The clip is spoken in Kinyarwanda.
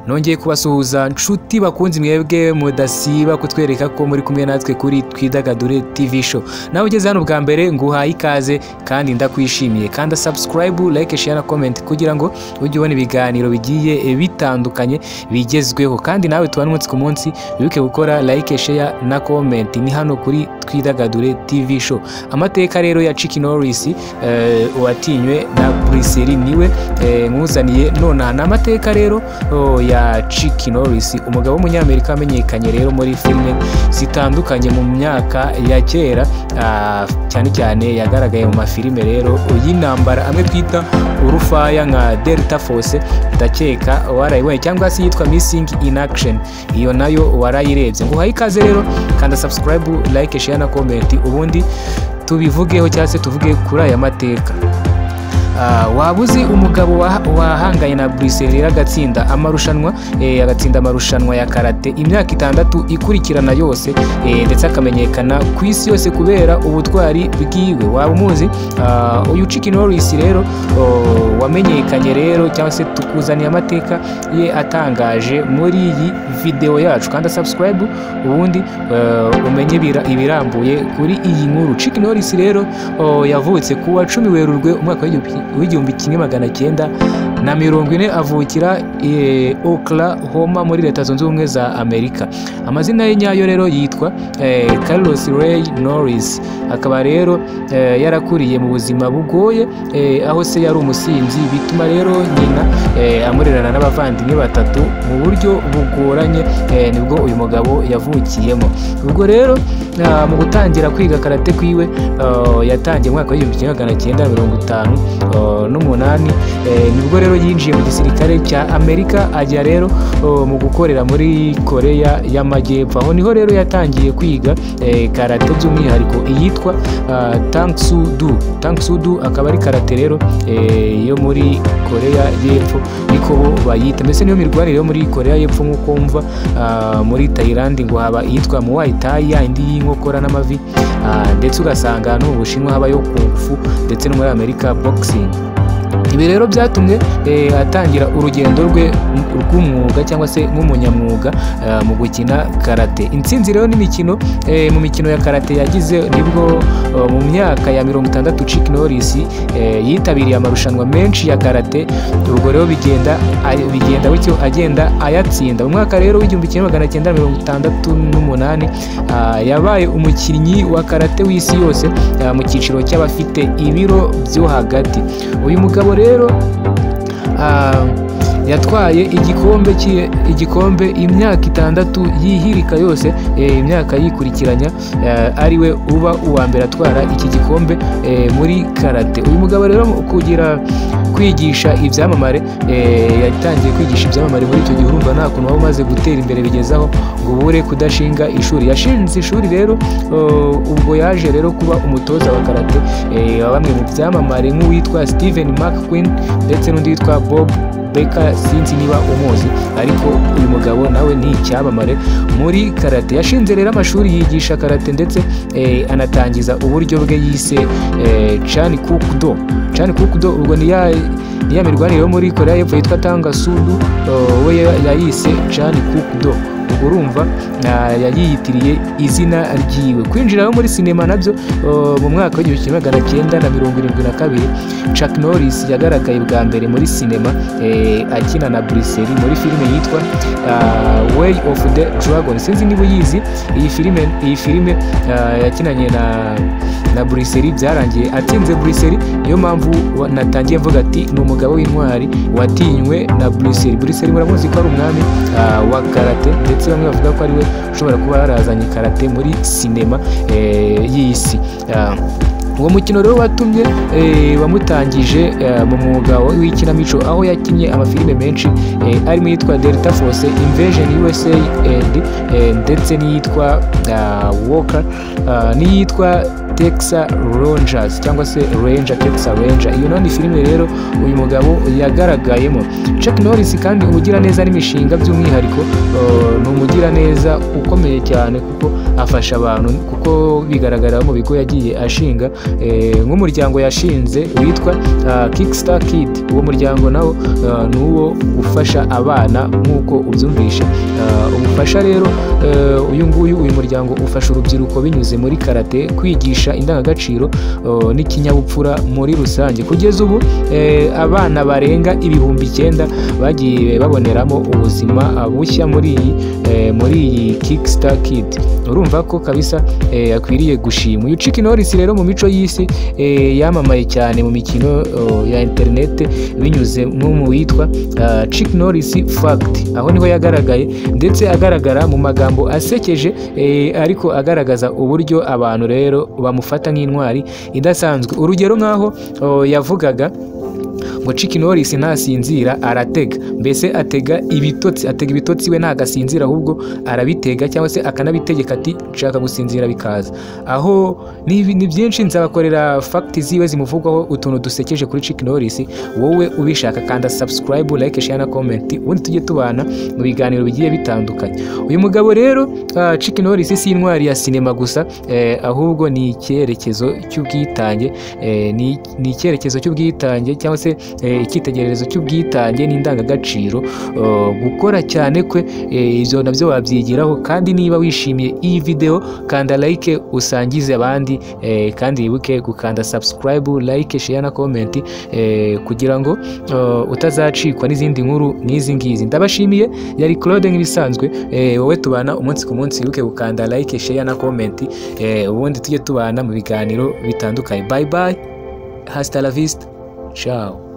Nongeye kubasuhuza nshuti bakunzi mwebwe mudasiba kutwereka ko muri kumwe natwe kuri Twidagadure TV Show. Nawe ugeze hano bwa mbere nguhaye ikaze kandi ndakwishimiye. Kanda subscribe, like, share na comment kugira ngo ujye ubona ibiganiro bigiye bitandukanye bigezweho. Kandi nawe tubane umunsi ku munsi, wibuke gukora like, share na comment. Ni hano kuri Twidagadure TV Show. Amateka rero ya Chuck Norris watinywe na Bruce Lee niwe nkuzaniye nonaha. Ni amateka rero ya Chuck Norris, umugabo w'umunyamerika wamenyekanye rero muri filime zitandukanye mu myaka ya kera, cyane cyane yagaragaye mu mafilime rero y'intambara amwe twita urufaya nka Delta Force, ndakeka warayibonye, cyangwa se yitwa Missing in Action, iyo nayo warayirebye. Nguhaye ikaze rero, kanda subscribe, like, share na comment, ubundi tubivugeho cyangwa se tuvuge kuri aya mateka. Waba uzi umugabo wahanganye na Bruce Lee agatsinda amarushanwa, agatsinda amarushanwa ya karate imyaka 6 ikurikirana yose, ndetse akamenyekana ku isi yose kubera ubutwari bwiwe? Waba umuzi? Uyu Chuck Norris rero wamenyekanye rero, cyangwa se tukuzaniye amateka ye atangaje muri iyi video yacu. Kanda subscribe ubundi umenye ibirambuye kuri iyi nkuru. Chuck Norris rero yavutse ku wa 10 Werurwe umwaka w'1940, avukira Oklahoma muri Leta Zunze Ubumwe za Amerika. Amazina ye nyayo rero yitwa Carlos Ray Norris, akaba rero yarakuriye mu buzima bugoye, aho se yari umusinzi, bituma rero nyina amurerana n'abavandimwe batatu mu buryo bugoranye, nibwo uyu mugabo yavukiyemo. Ubwo rero mu gutangira kwiga karate kwiwe yatangiye mu mwaka w'1958, nibwo rero yinjiye mu gisirikare cya Amerika, ajya rero mu gukorera muri Korea y'Amajyepfo. Aho niho rero yatangiye kwiga karate, by'umwihariko iyitwa Tang Soo Do. Tang Soo Do akaba ari karate rero yo muri Korea y'Epfo, niko bo bayita, mbese niyo mirwanire yo muri Korea y'Epfo. Nk'uko wumva muri Thailand ngo haba iyitwa Muay Thai, ya indi y'inkokora n'amavi, ndetse ugasanga no mu Bushinwa habayo Kung Fu, ndetse no muri Amerika boxing. Ibi rero byatumye atangira urugendo rwe rw'umwuga cyangwa se nk'umunyamwuga mu gukina karate. Intsinzi rero n'imikino mu mikino ya karate yagize, nibwo mu myaka ya 60 Chuck Norris yitabiriye amarushanwa menshi ya karate. Ubwo rero bigenda bityo agenda ayatsinda. Mu mwaka rero w'1968 yabaye umukinnyi wa karate w'isi yose mu cyiciro cy'abafite ibiro byo hagati. Uyu mugabo rero yatwaye igikombe imyaka 6 yihirika yose, imyaka yikurikiranya, ariwe uba uwa mbere atwara iki gikombe muri karate. Uyu mugabo rero kugira kwigisha ibyamamare, yatangiye kwigisha ibyamamare muri icyo gihe. Urumva nta kuntu waba umaze gutera imbere bigezaho ngo ubure kudashinga ishuri. Yashinze ishuri rero, ubwo yaje rero kuba umutoza wa karate wa bamwe mu byamamare nk'uwitwa Steven McQueen ndetse n'undi witwa Bob Baker, sinzi niba umuzi, ariko uyu mugabo nawe ni icyamamare muri karate. Yashinze rero amashuri yigisha karate, ndetse anatangiza uburyo bwe yise Chan Kuk Do. Chan Kuk Do ubwo ni ya mirwanire yo muri Korea y'Epfo yitwa Tang Soo Do, we yayise Chan Kuk Do. Ubwo urumva yayiyitiriye izina ryiwe. Kwinjira muri sinema nabyo mu mwaka w'1972 Chuck Norris yagaragaye bwa mbere muri sinema akina na Bruce Lee muri filime yitwa Way of the Dragon. Sinzi niba uyizi iyi filime. Iyi filime yakinanye na Bruce Lee, byarangiye atsinze Bruce Lee. Niyo mpamvu natangiye mvuga ati ni umugabo w'intwari watinywe na Bruce Lee. Bruce Lee muramuzi ko ari umwami wa karate, ndetse bamwe bavuga ko ari we ushobora kuba yarazanye karate muri sinema y'isi. Uwo mukino rero watumye wamutangije mu mwuga w'ikinamico, aho yakinnye amafilime menshi arimo yitwa Delta Force, Invasion USA and ndetse n'iyitwa Walker, n'iyitwa Texas Rangers cyangwa se Ranger, Texas Ranger. Iyo nayo ni filime rero uyu mugabo yagaragayemo. Chuck Norris kandi umugiraneza n'imishinga by'umwihariko, ni umugiraneza ukomeye cyane kuko afasha abantu, kuko bigaragara mu bigo yagiye ashinga, nk'umuryango yashinze witwa Kickstart Kid. Uwo muryango nawo ni uwo gufasha abana nk'uko ubyumvishe. Ubufasha rero, uyu nguyu, uyu muryango ufasha urubyiruko binyuze muri karate, kwigisha indangagaciro n'ikinyabupfura muri rusange. Kugeza ubu abana barenga 9000 bagiye baboneramo ubuzima bushya muri iyi Kickstart Kid. Urumva ko kabisa akwiriye gushima uyu Chuck Norris. Rero mu mico y'isi, yamamaye cyane mu mikino ya internet binyuze nko mu witwa Chuck Norris Fact, aho niho yagaragaye ndetse agaragara mu magambo asekeje, ariko agaragaza uburyo abantu rero bamufata nk'intwari idasanzwe. Urugero nk'aho yavugaga ngo Chuck Norris ntasinzira, aratega, mbese atega ibitotsi, atega ibitotsi. We ntabwo asinzira, ahubwo arabitega cyangwa se akanabitegeka, ati nshaka gusinzira bikaza. Aho ni byinshi, nzabakorera fact ziwe zimuvugwaho, utuntu dusekeje kuri Chuck Norris. Wowe ubishaka, kanda subscribe, like, share na comment, ubundi tujye tubana mu biganiro bigiye bitandukanye. Uyu mugabo rero, Chuck Norris, si intwari ya sinema gusa, ahubwo ni icyerekezo cy'ubwitange, ni icyerekezo cy'ubwitange cyangwa se icyitegererezo cy'ubwitange n'indangagaciro. Gukora cyane kwe, ibyo nabyo wabyigiraho. Kandi niba wishimiye iyi video, kanda like, usangize abandi, kandi wibuke gukanda subscribe, like, share na comment, kugira ngo utazacikwa n'izindi nkuru nk'izi ngizi. Ndabashimiye, yari Claude nk'ibisanzwe, wowe tubana umunsi ku munsi. Wibuke gukanda like, share na comment, ubundi tujye tubana mu biganiro bitandukanye. Bye bye, hasta la vista, ciao.